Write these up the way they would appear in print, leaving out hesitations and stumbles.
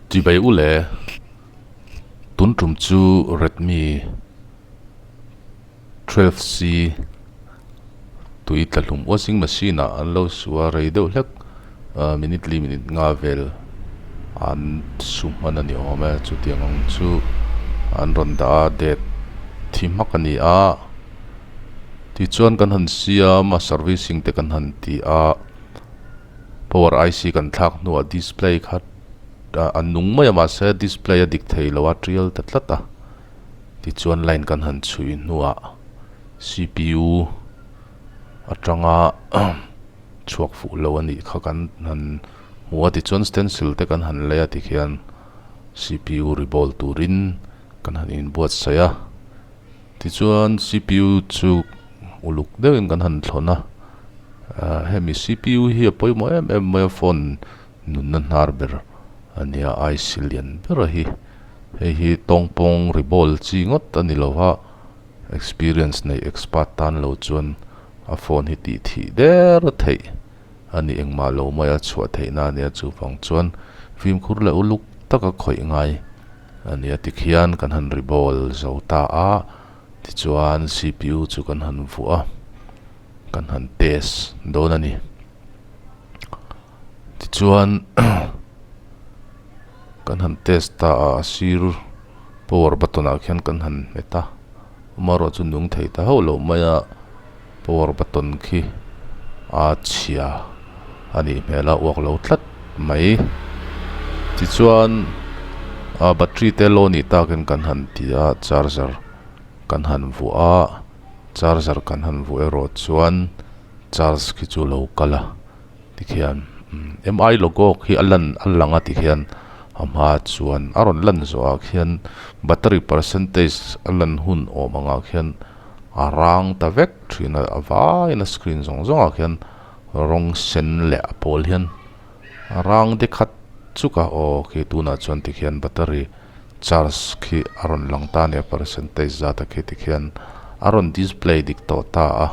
Chibai u le, tun tum chu Redmi 12C tui tla hlum washing machine ah an lo su a, rei deuh hlek minute li minute nga vel an su hman a ni awm e, chutiang ang chu an rawn dah a date thi hmak a ni a, tichuan kan han siam a servicing te kan han ti a. Power IC kan thlak hnuah display kha a nung mai a mahse display a dik thei lo a tial ta tlat a tichuan line kan han chhui hnuah cpu atanga chhuak fuh lo a nih kha kan han hmu a tichuan stencil te kan han lei a tikhian cpu ri bawl turin kan han inbuatsaih a. Tichuan cpu chu uluk deuhin kan han thlawn a, ah hemi cpu hi a pawimawh em em mai a phone nunna hnar ber a nia IC lian ber a hi hei hi tawngpawng ri bawl chi ngawt a ni lo va experience nei expert tan lo chuan a phone hi tih thih der theih a ni engmah lo mai a chhuah theih na a nia chuvang chuan fimkhur leh uluk taka khawih ngai. A nia tikhian kan han ri bawl zo ta a, tichuan cpu chu kan han vuah a, kan han test dawn a ni. Tichuan kan han test ta a, a sir power button ah khian kan han hmet a, amaherawh chu nung thei ta hauh loh mai a, power button khi a chhia a nih hmel a uak lo tlat mai tichuan ah battery te low nih takin kan han ti a charger kan han vuah a charger kan han vuah erawh chuan charge khi chu lo kal a tikhian mi logo khi a lan a lang a tikhian a hma chuan a rawn lan zawh ah khian battery percentage a lan hun awm angah khian. A rang ta vek thin a a vaiin a screen zawng zawng ah khian rawng sen leh a pawl hian a rang de khat chuk a aw khi tunah chuan tikhian battery charge khi a rawn lang ta a ni a percentage zat a khi tikhian a rawn display dik tawh ta a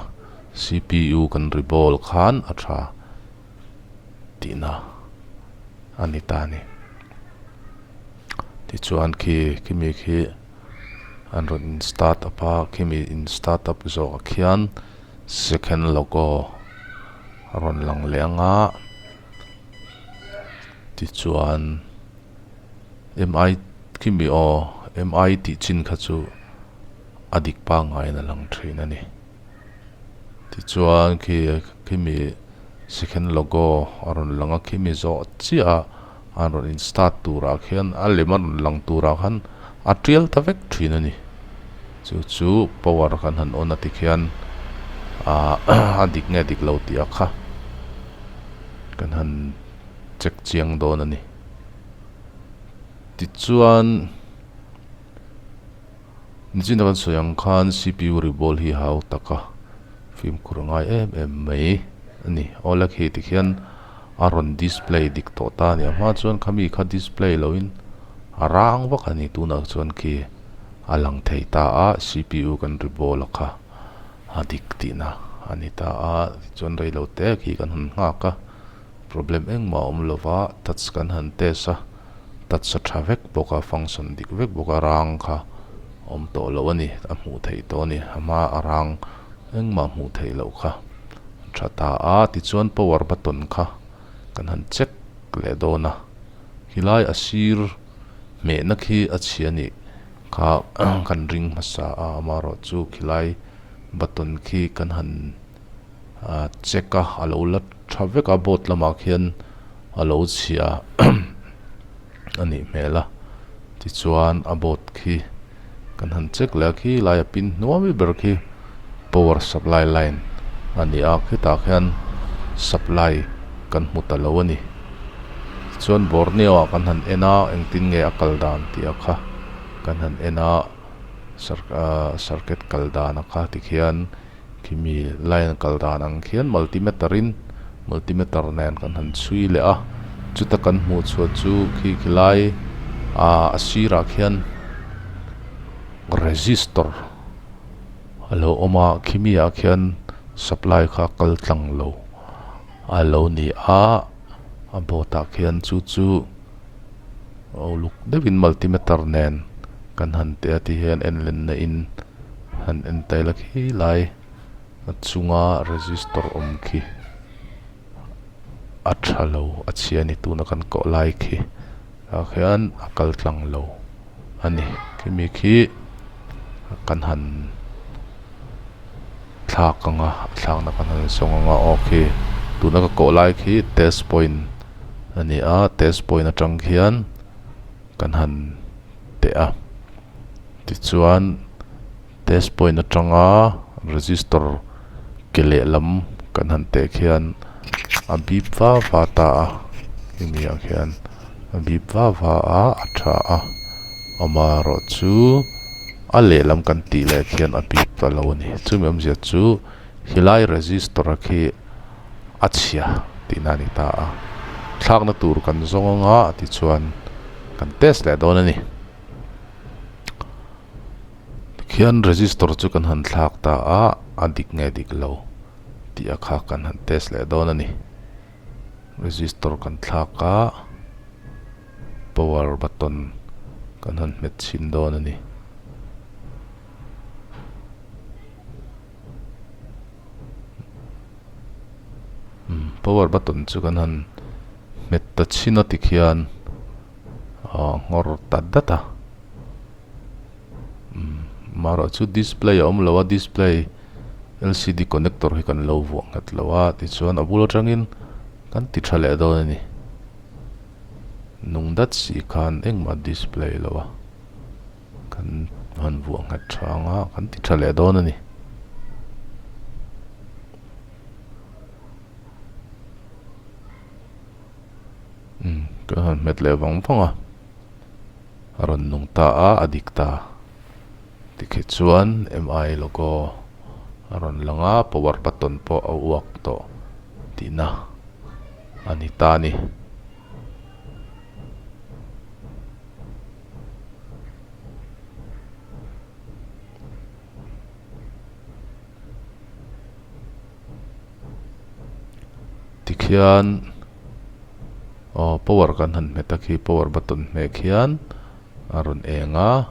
cpu kan ri bawl khan a tha tihna a ni ta a ni tichuan khi khimi khi. An rawn in start up a khimi in start up zawh ah khian second logo a rawn lang leh ang a tichuan mi khimi aw mi tih chin kha chu a dik pangaiin a lang thin a ni tichuan khi khimi second logo a rawn lang a khimi zawh chiah a. An rawn in start turah khian a lem a rawn lang turah khan a tial ta vek thin a ni. Chu chu power kan han on a tikhian ah a dik nge dik lo tih a kha kan han check chiang dawn a ni. Tichuan nichina kan sawi ang khan cpu ri bawl hi hau tak a fimkhur a ngai em em mai a ni. Awle khi tikhian. A rawn display dik tawh ta a ni a hma chuan khami kha display loin a rang vak a ni tunah chuan khi a lang thei ta a cpu kan ri bawl a kha a dik tihna a ni ta a tichuan reilo te khi kan han nghak a problem engmah a awm lova touch kan han test a touch a tha vek bawk a function dik vek bawk a rang kha awm tawh loh a ni a hmuh theih tawh a ni a hma a rang engmah hmuh theih loh kha. Tha ta a, tichuan power button kha kan han check leh dawn a, khilai a sir hmehna khi a chhia nih kha kan ring hmasa a, amaherawh chu khilai button khi kan han check a, a lo la tha vek a board lamah khian a lo chhia a nih hmel a, tichuan a board khi kan han check leh a khi lai a pin hnuai ber khi power supply line a ni a khitah khian supply kan hmu ta lo a ni tichuan borneo ah kan han en a engtin nge a kal dan tih a kha kan han en a circuit kal dan a kha tikhian khimi line kal dan ang khian multimeter in multimeter nen kan han chhui leh a chuta kan hmuh chhuah chu khi khilai ah a sirah khian resistor a lo awm a khimi ah khian supply kha kal tlang lo a lo ni a a board ah khian chu chu. Uluk deuhin multimeter nen kan han teh a ti hian en lenna in han en ta ila khi lai a chunga resistor awm khi a tha lo a chhia a ni tuna kan kawh lai khi tah khian a kal tlang lo a ni khimi khi kan han thlak anga a thlakna kan han zawng anga aw khi tuna ka kawh lai khi test point a ni a test point atang khian kan han teh a tichuan test point atanga resistor ke lehlam kan han teh khian a bip va va ta a hemi ah khian a bip va va a a tha a amaherawhchu a lehlam kan tih leh khian a bip ta lo a ni chumi awmzia chu helai resistor a khi a chhia tihna a ni ta a thlakna tur kan zawng anga tichuan kan test leh dawn a ni. Tikhian resistor chu kan han thlak ta a a dik nge dik lo tih a kha kan han test leh dawn a ni resistor kan thlak a power button kan han hmet chhin dawn a ni. Power button chu kan han hmet ta chhin a tikhian ah nghawr ta dat a marawh chu display a awm lo a display lcd connector hi kan lo vuah nghet lo a tichuan a bul atangin kan ti tha leh dawn a ni nung dat si khan engmah display lo a. Kan han vuah nghet tha ang a, kan ti tha leh dawn a ni. Umm kan han hmet leh vang vang a, a rawn nung ta a, a dik ta. Tikhi chuan mi logo a rawn lang a, power button pawh a uak tawh tihna a ni ta a ni. Tikhian aw power kan han hmet a khi power button hmeh khian a rawn eng a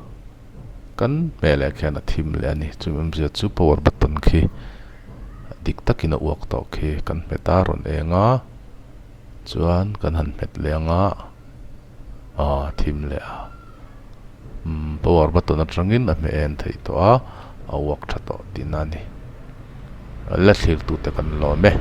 kan hmeh leh khian a thim leh a ni chumi awmzia chu power button khi dik takin a uak tawh khi kan hmet a rawn eng a chuan kan han hmet leh ang a. Aw thim leh a umm power button atangin a hmeh en theih tawh a a uak tha tawh tihna a ni la thlir tute kan lawm e.